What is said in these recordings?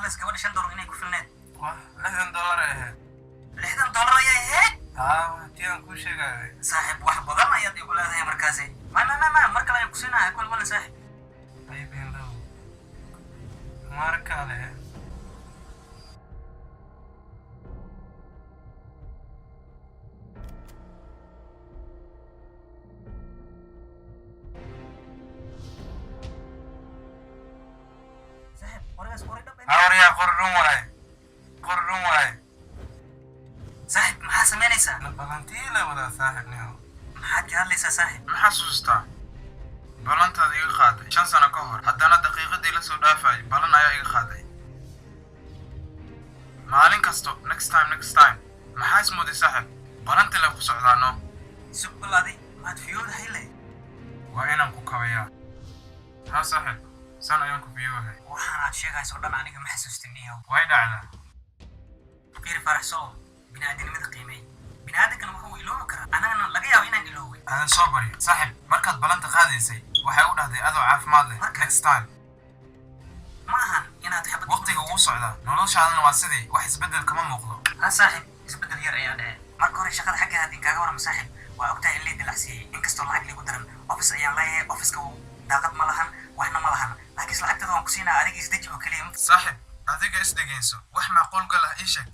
Hadlaysa gabadha $5 inay ku filneed. Wah, $60 ay ahayd. $60 ayay ahayd. Haa, tii aan kuu sheegayay. Saaxiib, wax badan ayaad igu leedahay markaasi. Ma ma ma ma mar kale ayaan ku siinahay kuwal saaxiib. Ayib low. Mar kale. Saaxiib, qorigaas qori dhab. Awriyaa, qori run waaye. Qori run waaye. Saaxiib, maxaa samaynaysaa? Na balantii la wadaa saaxiibniho. Maxaad ka hadlaysaa, saaxiib? Ma xasuustaa ballantaada iga qaaday 5 sano ka hor? Haddana daqiiqadii la soo dhaafayay ballan ayaa iga qaaday. Maalin kasto next time, next time. Maxaa ismooday, saaxiib? Ballantii leen ku socdaano. Sug balaaday, maad fiyoodahay le? Waa inaan ku kabayaa. Haa saaxiib, san ayaan ku fiyoohay. Waxaanaad sheegayso dhan aniga ma xasuustin iyo. Way dhacdaa. Fiir Faraxso, bini'aadanimada qiimeey. Bini'aadankana wuxuu iloobi karaa, anagana laga yaabo inaan ilooway. Aadan soo baryo saaxiib, markaad ballanta qaadaysay waxay u dhahday adoo caafimaad leh next time. Ma ahan inaad xabad. Waqtiga wuu socdaa, noloshaadana waa sidii, wax isbeddel kama muuqdo. Ha saaxiib, isbeddel yar ayaa dhacay. Marka hore shaqada xagga haddii kaaga warama, saaxiib, waa ogtahay in lii dilacsiiyey, inkastoo lacag liigu daran. Office ayaan leeyahay, officeka daaqad ma lahan, waxna ma lahan, laakiin lacagtada waan ku siinaa. Adiga isdeji oo keliya. Saaxiib, adiga isdhegeyso, wax macquul gal ah ii sheeg.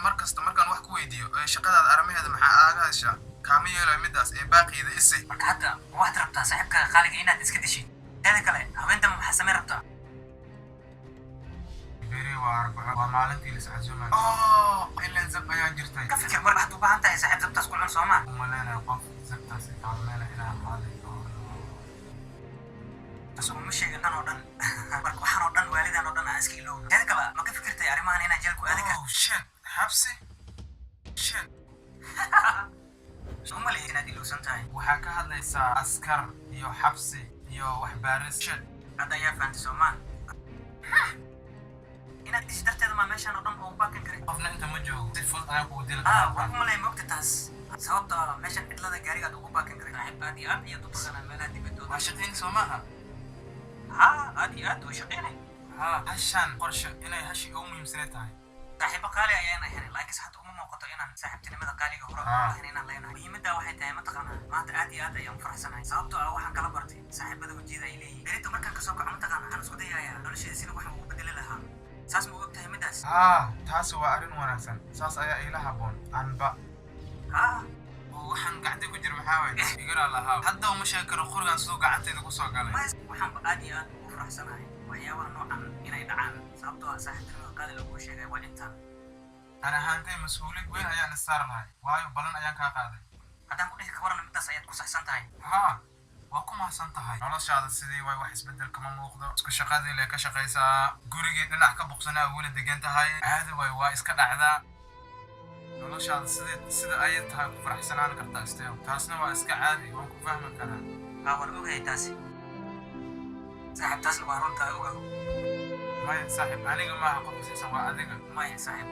Mar kasta markaan wax ku weydiiyo ee shaqadaada arrimaheeda maxaa aaga hadashaa? Kaama yeelayo middaas ee baaqiida isi. Marka hadda waxaad rabtaa saaxiibkaaga qaaliga inaad iska dishid? Teeda kale, habeentama maxaa samayn rabtaa? Beri waa Arbaco, waa maalintii lis casuumay. Oh, ilan zab ayaa jirtay. Ka fikir mar, waxaad u baahan tahay saaxiib zabtaas ku cun, soo maa? Umaleynayo qof zabtaasi kaalmeyna inaan qaaday doono. Uma sheegin dhan oo dhan. Marka waxaan oo dhan, waalidan oo dhan aan iska ilowno. Teeda kale, ma ka fikirtay arrimahan inaan jeel ku aadi karo? Oh shit, xabsi, shit. Uma leeyahay inaad ilowsan tahay. Waxaa ka hadlaysaa askar iyo xabsi iyo waxbaaris, shit. Hadda ayaa fahantay, soomaa? Inaad dishi darteeda maa meeshaan oo dhan ugu baakan karay? Qofna inta ma joogo, si fudud ayaan kugu dili Ah, karaa. waan ku malaya, moogta taas sababta meeshan cidlada gaarigaad ugu baakan karay. Saaxiib, aad iyo aad ayaad u taqaanaa meelaha dibadooda. Waa shaqayn, soo maaha? Haa, aad iyo aad way shaqaynay. Ha, hashaan qorshe inay hashi ugu muhiimsanay tahay. Saaxiibo qaali ayaan ahayn, laakiinse hadda uma muuqato inaan saaxiibtinimada qaaliga hore Ah. u lahayn inaan leenahay. Muhiimadda waxay tahay, mataqaanaa, maanta aad iyo aad ayaan u faraxsanahay, sababtoo ah waxaan kala bartay saaxiibada wejiyada ay leeyihiin. Berito markaan kasoo kaco, mataqaana, waxaan isku dayayaa nolosheeda sida waxaan ugu bedeli lahaa. Saas ma og tahay middaas? Haa, taasi waa arrin wanaagsan, saas ayaa iila habboon anba. Haa. Oo waxaan gacanta ku jira maxaa waay? Igara lahaa, hadda uma sheegi karo qorigan siduu gacantayda ku soo galay. Waxaanba aad iyo aad ugu faraxsanahay waxyaabaha noocan inay dhacaan, sababtoo ah saaxiibtinimada qaali lagu sheegay waa intaan. Ani ahaantay mas-uuliyad weyn ayaan issaar lahay, waayo ballan ayaan kaa qaaday. Haddaan ku dhihi ka warana, middaas ayaad ku saxsan tahay. Haa, waa ku mahadsan tahay. Noloshaada sidii way, wax isbeddel kama muuqdo. Isku shaqadii lee ka shaqaysaa, gurigii dhinac ka buqsanaa weli degan tahay. Caadi way, waa iska dhacdaa. Noloshaada sidii sida ayay tahay ku faraxsanaan kartaa still, taasna waa iska caadi, waan ku fahmi karaa. Haa, waan ogahay taasi, saaxiib, taasna waa runtaa, ogaw. Maya saaxiib, aniga maaha qofka siisan, waa adiga. Maya saaxiib,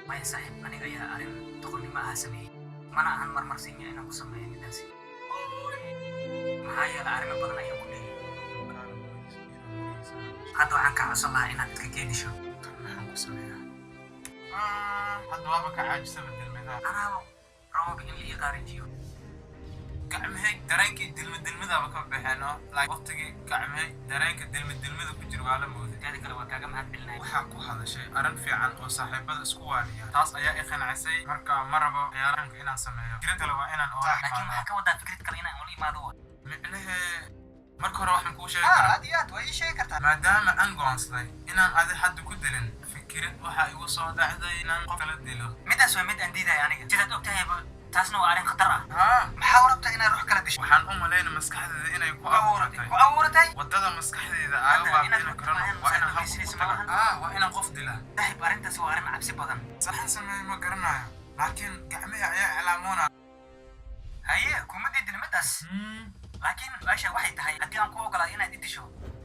maya saaxiib, aniga ayaa arrin doqonnimo aha sameeyey. Mana ahan marmarsiinya inaan ku sameeyo middaasi, maxaa yeelay arrimo badan ayaan ku dheeyay. Hadda waxaan kaa codsan lahaa inaad iska keedisho. Maxaan ku sameeyaa hadda? Waaba ka caajisaba dilmidaa. Anaaba rababa in la ii qaarijiyo. Gacmahay dareenkii dilmi dilmidaaba ka baxeen oo like waqtigii gacmahay dareenka dilmi dilmida ku jira waa la mooday. Teeda kale, waa kaaga mahad celinaya. Waxaa ku hadashay arrin fiican oo saaxiibada isku waaniya, taas ayaa i qancisay. Marka ma rabo ciyaarahanka inaan sameeyo. Fikrad kale waa inaan oola Laakiin imaadaa. maxaa ka wadaa fikrad kale inaan ula imaado wa? Micnahee, marka hore waxaan kuu sheegi karaa. Aad iyo aad waa ii sheegi kartaa. Maadaama aan go'aansaday inaan adi hadda ku dilin, fikrad waxaa igu soo dhacday inaan qof kala dilo. Middaas waa mid aan diidaya aniga. Sidaad og tahayba, taasna waa arrin khatar ah. Haa. Maxaa u rabtaa inaad ruux kala disho? Waxaan u malayna maskaxdeeda inay ku abuuratay. Ku abuuratay. Wadada maskaxdeeda aaga Hadda inaad baabini karano ruux waa inaan hal qof maahan ku taga. maahan. Ah, waa inaan qof dilaa. Saaxiib, arrintaas waa arrin cabsi badan. Saxan sameeye ma garanayo, laakiin gacmihi ayaa iclaamoona. Haye, kuma diidin middaas, laakiin su-aasha waxay tahay, haddii aan ku ogolaado inaad i disho,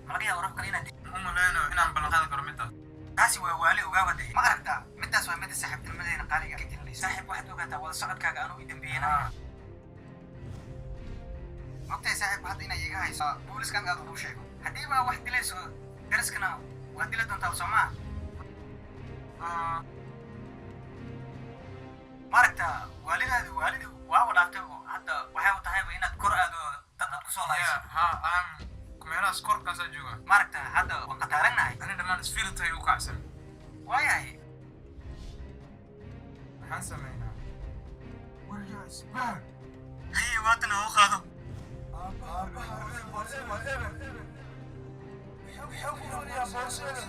ma laga yaabo ruux kale inaad disho? Ma u malaynayo inaan ballan qaadi karo middaas. Taasi waa waali, ogaawade. Ma aragtaa, middaas waa midda saaxiibtinimadeena qaaliga ka gelinaysa. Saaxiib, waxaad ogaataa wada socodkaaga anuu i dambeeyena. Ah. Ogtahay saaxiib, hadda inay iga hayso booliskan aad ugu sheego. Haddii baa wax dilayso, dariskana waad dili doontaa, soo maa? Ah, Maaragta waalidaadi waalidi waaba dhaaftay oo hadda waxay u tahayba inaad kor aado, dad aad kusoo laayso. Yeah, ha, am meelahaas korkaasaa jooga. Maaragta hadda waan khataarannahay. Ani dhammaan isfiiltay u kacsan. Waayahay. Maxaan samaynaa? Waryaa, isbaar. Haye, waatan ha u qaado. Aabaha waa eber. Muxuu ku fadhiyaa boorsada?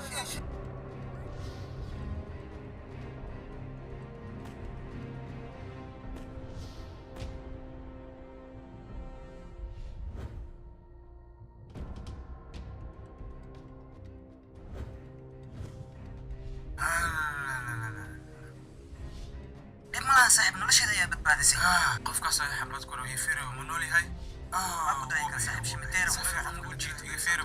Dhib ma laha saaxiib, nolosheeda ayaa badbaadisay. Qofkaas ay xablad koro ii fiiri, ma nool yahay? Waa ku dayi kara saaxiib, shimiteero. Si fiican u jiid, iga fiiri,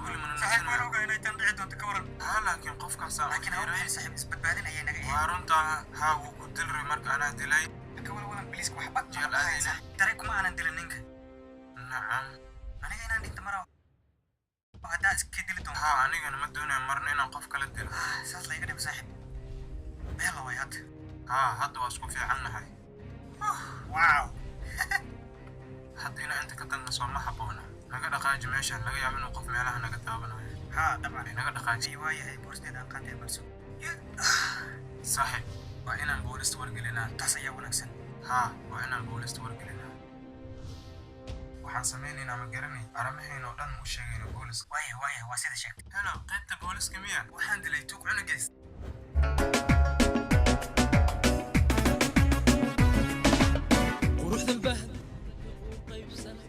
weli mana Saaxiib, waan noosanayo. Ogaa inay tan dhici doonto, ka waran? Haa, laakiin qofkaasaa Laakiin ha u bixin saaxiib, isbadbaadin ayaa naga Waa ahayd. runtaa, haa, wuu ku dilray marka anaa dilay. Ka walwalan biliiska waxba Jeel ma aadayna. Saaxiib, dareen kuma aanan dilin ninka. Nacam. Aniga inaan dhinto mara haddaa iska dili doonto. Haa, anigana ma doonayo marna inaan qof kala dilo. Ah, saas la iga dhib saaxiib, beela way hadda. Haa, hadda waa isku fiican nahay. Wow. Hadda inaa inta ka tagna soo ma habboona. Naga dhaqaaji meeshan, laga yaabo inuu qof meelaha naga daawanayo. Haa, dabcan. Naga dhaqaaji. Ay, waayahay, boorsteeda aan qaatay balso. Saaxiib, waa inaan boolista wargelinaa. Taas ayaa wanaagsan. Haa, waa inaan boolista wargelinaa. Waxaan samaynaynaa ma garanay, arrimahayna oo dhan u sheegayna booliska. Waaya, waa sida sheegtay. Hello, qaybta booliska miya? Waxaan dilay tuug cunugays. Quruxdan bahda.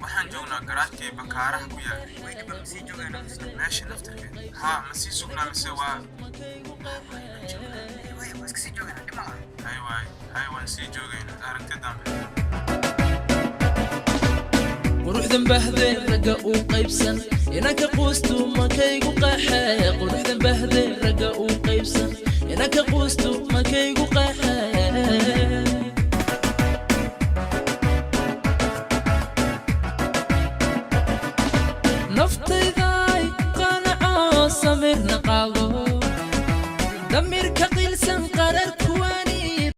Waxaan joognaa garaajkii bakaaraha ku yaal. Weydiba ma sii joogaynaa mise? Meesha laftirkeed, haa, ma sii sugnaa mise waa? Waaya, waa iska sii joogaynaa, dhib ma laha. Hay waay, hay, waan sii joogaynaa. Aragti dambe. Quruxdan bahdee ragga uu qaybsan inanka quustu makaygu qaxee. Quruxdan bahdee ragga uu qaybsan inanka quustu makaygu qaxee.